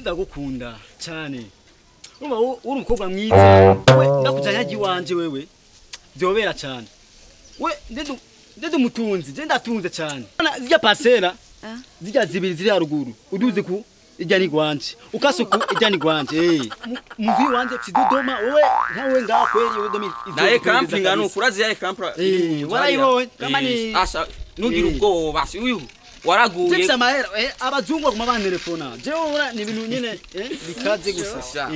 Ndagukunda cyane. Urumva uri umukobwa mwiza. We ndakujanya iwanje wewe. Byobera cyane. We ndedu mutunzi, je ndatunze cyane. Zijya pasera. Zijya zibiri ziri haruguru. Uduze ku ijya ni gwanje. Ukasuku ijya ni gwanje. Muzi wanje sidodoma wewe ntawe ngaho kweli wewe domi. Naye camping anu kurazi yaye camp. Warayibonye kama ni asa nugira ubwoba si uyu waraguye. Jepsa mahera abazungu baguma bantelefona. Jewe ura ni ibintu nyene bikaze gusa.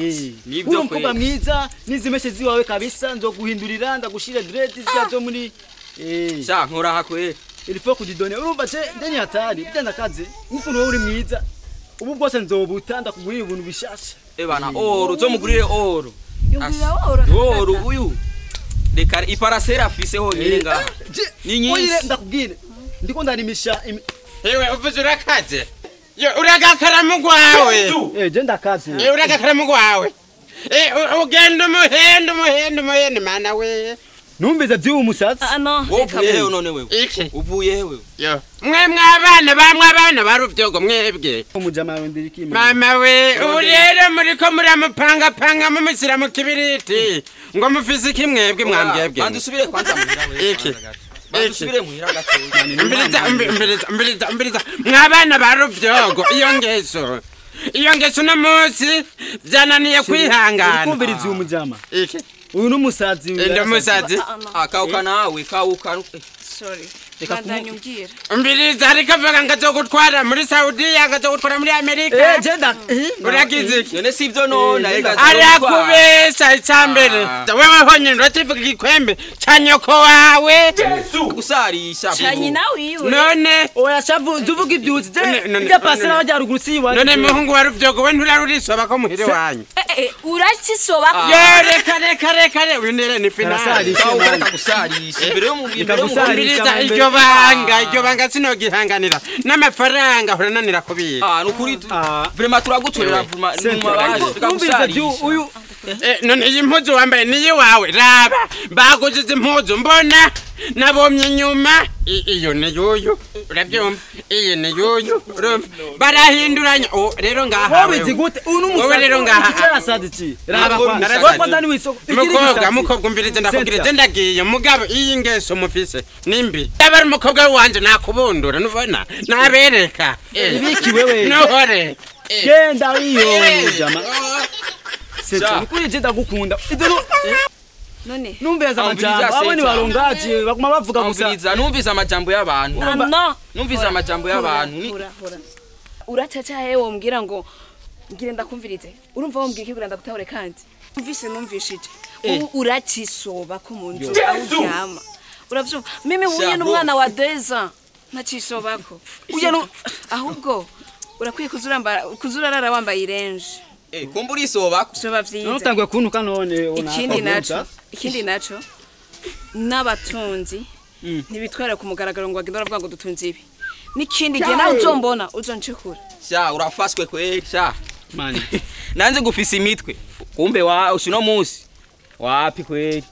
Nibyo umukobwa mwiza nizimeshe ziwawe kabisa nzoguhindurira ndagushira dread zijya zo muri sha nkora hakwe. Il faut kujidone urumva je ndeni hatari byenda kaze nkukuntu wowe uri mwiza ubu bwose nzobuta ndakugurira ibintu bishasha. Bana oro zomugurire oro. Yugurira oro. Oro uyu. Reka iparasera afise honyine ngaha. Ni nyinshi. Ndakubwire ndiko ndarimisha Ewe uvuze urakaze. Yo uragakaramu gwawe. Je ndakaze. Uragakaramu gwawe. Ugenda umuhenda umuhenda umuhenda mana we. Numbiza by'uwo musatsi. No. Uvuye hewe none wewe. Iki? Uvuye hewe. Yo. Mwe mwabana bamwe abana baruvyogo mwebwe. Umujama arondera iki? Mama we, ubu rero muriko muramupanga panga mumusira mu kibiriti. Ngo mufise iki mwebwe mwambwebwe. Bandu subire kwanza muhira wewe. Iki? Bandu subire muhira gatoya. Mbiriza mbiriza mbiriza mbiriza. Mwabana baruvyogo iyo ngeso. Iyo ngeso no munsi byananiye kwihangana. Kumviriza uyu mujama. Iki? Uyu numusazi uyu. Ndo musazi. Kauka nawe kauka. Sorry. Bandanyumbwira. Mbiriza ariko avuga ngo azogutwara muri Saudiya ngazogutwara muri Amerika. Jenda. Uragize iki? None sivyo none arakubesha icambere. Wewe honyine urativuga igikwembe ca nyoko wawe. Gusarisha. Ca nyina wiwe. None oya shavu nduvuga ibyuzi. Je pasera bajya ruguru si iwacu. None muhungu wa ruvyogo we nturarurisoba ko muhire wanyu. Urakisoba. Yo reka reka reka uyu nere ni finale. Kauka gusarisha. Imbere yo mu mbiriza iryo banga sinogihanganira n'amafaranga urananira kubika. Nukuri vraiment turagutorera vraiment numviriza uyu none iyi mpuzu wambaye niyi wawe raba baguze impuzu mbona nabomye inyuma iyo ni yuyu urabyumva iyi ni yuyu barahinduranya rero ngaha wowe gute uyu wowe rero ngaha raba kwanza ni wisoko mukobwa mukobwa umvirize ndakubwira ndagiye mugabo iyi ngeso mufise nimbi yaba ari umukobwa wanje nakubundura nubona nabereka ibiki wewe nohore genda iyo jama Setse nukuri je ndagukunda ibyo none numviriza amajambo abo ni barongaje baguma bavuga gusa numviriza amajambo y'abantu numviriza amajambo y'abantu uracaca hewe wombwira ngo ngire ndakumvirize urumva wombwira iki kugira ndagutahure kandi numvise numvishije uracisoba ko mu nzu aho uravyumva mimi uye n'umwana wa 2 ans ntacisobako uye ahubwo urakwiye kuzurarara wambaye irenje kumbura isobako soba vyiza nutangwe kuntuka none ikindi naco n'abatunzi ntibitwara ku mugaragaro ngo bagenda baravuga ngo dutunze ibi n'ikindi gihe nawe uzombona uzoncikura sha urafaswe kweli sha mani nanze gufisa imitwe kumbe wa ushino munsi wapi kweli.